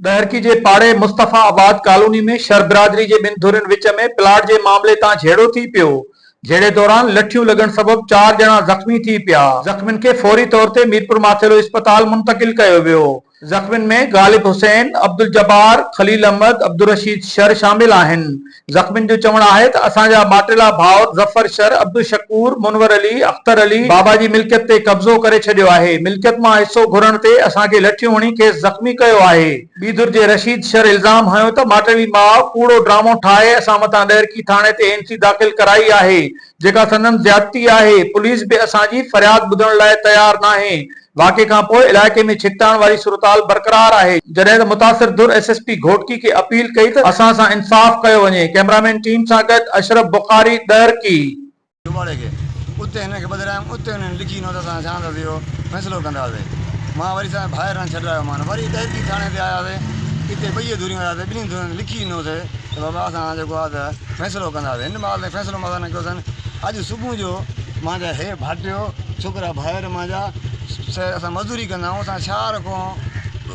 ڏهرڪي جي پاڙي مصطفيٰ آباد ڪالوني ۾ شر برادري جي ٻن ڌرين وچ ۾ پلاٽ جي معاملي تان جهيڙو ٿي پيو، جهيڙي دوران لٺيون لڳڻ سبب چار ڄڻا زخمي ٿي پيا، زخمين کي فوري طور تي ميرپورماٿيلو اسپتال منتقل ڪيو ويو، زخمين ۾ غالب حسين، عبدالجبار، خليل احمد، عبدالرشيد شر شامل آهن، زخمين جو چوڻ آهي ته اسان جا ماٽيلا ڀائر ظفر شر، عبدالشڪور، منور علي، اختر علي بابا جي ملڪيت تي قبضو ڪري ڇڏيو آهي، ملڪيت مان حصو گهرڻ تي اسان کي لٺيون هڻي کيس زخمي ڪيو آهي. ٻي ڌر جي رشيد شر الزام هنيو ته ماٽيلي ماء ڪوڙو ڊرامو ٺاهي اسان مٿان ڏهرڪي ٿاڻي تي اين سي داخل ڪرائي آهي، جيڪا سندن زيادتي آهي، پوليس به اسان جي فرياد ٻڌڻ لاء تيار ناهي، واقعي کان پوء علائقي ۾ ڇڪتاڻ واري صورتحال برقرار آهي، جڏهن ته متاثر ڌر ايس ايس پي گهوٽڪي کي اپيل ڪئي ته اسان سان انصاف ڪيو وڃي، ڪئميرامين ٽيم سان گڏ اشرف بخاري، ڏهرڪي. اٻاڙي کي اتي هنن کي ٻڌرايم اتي هنن لکي ڏنو ته اسان ڇا ته اهو فيصلو ڪنداسي مان وري سان ڀائرن ڇڏرايو مان وري ڏهرڪي ٿاڻي تي آياسي اتي ٻئي ڌريون آياسي ٻنهي ڌرين لکي ڏنوسي ته بابا اسان جيڪو آهي ته فيصلو ڪنداسي هن مهل تائين فيصلو مان نه ڪيو اٿن اڄ صبح جو مانجا هي ڀائٽيو ڇوڪرا ڀائر مانجا سي اسان مزدوري ڪندا آهيون اسان شهر کان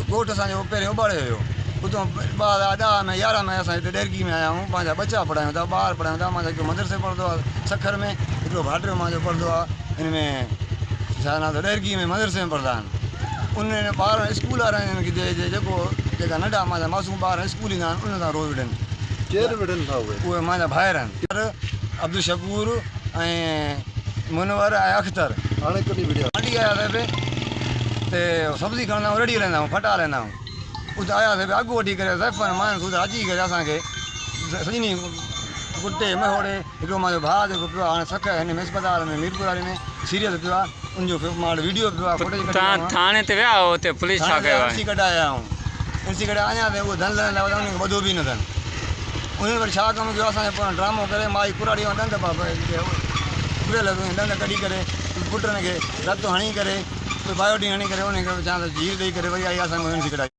ڳوٺ اسانجو پهرين اباڙي هيو اتان 2010 ۾ 11 ۾ اسان هتي ڏهرڪي ۾ آيا آهيون پنهنجا ٻچا پڙهايون ٿا ٻار پڙهايون ٿا مانجا هڪڙو مدرسي پڙهندو آهي سکر ۾ هڪڙو ڀائٽيو مانجو پڙهندو آهي ان ۾ ڇا نالو ڏهرڪي ۾ مدرسي ۾ پڙهندا آهن ان ٻار اسڪول وارن کي جيڪو جيڪا ننڍا مانجا معصوم ٻار اسڪول ايندا آهن ان سان روز وڙهن. ڪير وڙهن ٿا اهي؟ اهي مانجا ڀائر آهن. عبدالشڪور ۽ منور ۽ اختر. هاڻي ڪڏهن وڙهيا؟ منڊي آياسين پي ته سبزي کڻندا آهيون ريڙهي هلائيندا آهيون ڦٽا هلائيندا آهيون اتي آياسين پي اڳ وٺي ڪري زائفن ماين سوڌا اچي ڪري اسان کي سڄني ڪٽي مهوڙي هڪڙو مانجو ڀاء جيڪو پيو آهي هاڻي سکر هن ۾ اسپتال ۾ ميرپور واري ۾ سيريس پيو آهي ان جو مان وٽ ويڊيو پيو آهي فوٽيج ڪڍي آيو آهيان. ٿاڻي تي ويا هو اتي پوليس ڇا ٿاڻي تي ڪيو اين آهي؟ سي ڪڍائي آيا آهيون اين سي ڪڍائي اڃا تائين اهو ڌن لهڻ لاء انهن کي ٻڌو به نه اٿن. انهن وري ڇا ڪم ڪيو اسان جي پويان ڊرامو ڪري مائي ڪراڙي وارا ڏند اگريل ڏند ڪڍي ڪري پٽن کي رت هڻي ڪري بايوڊين هڻي ڪري انهن کي چيان ته جير ڏئي ڪري وري آئي اسان کي اين سي ڪڍائي.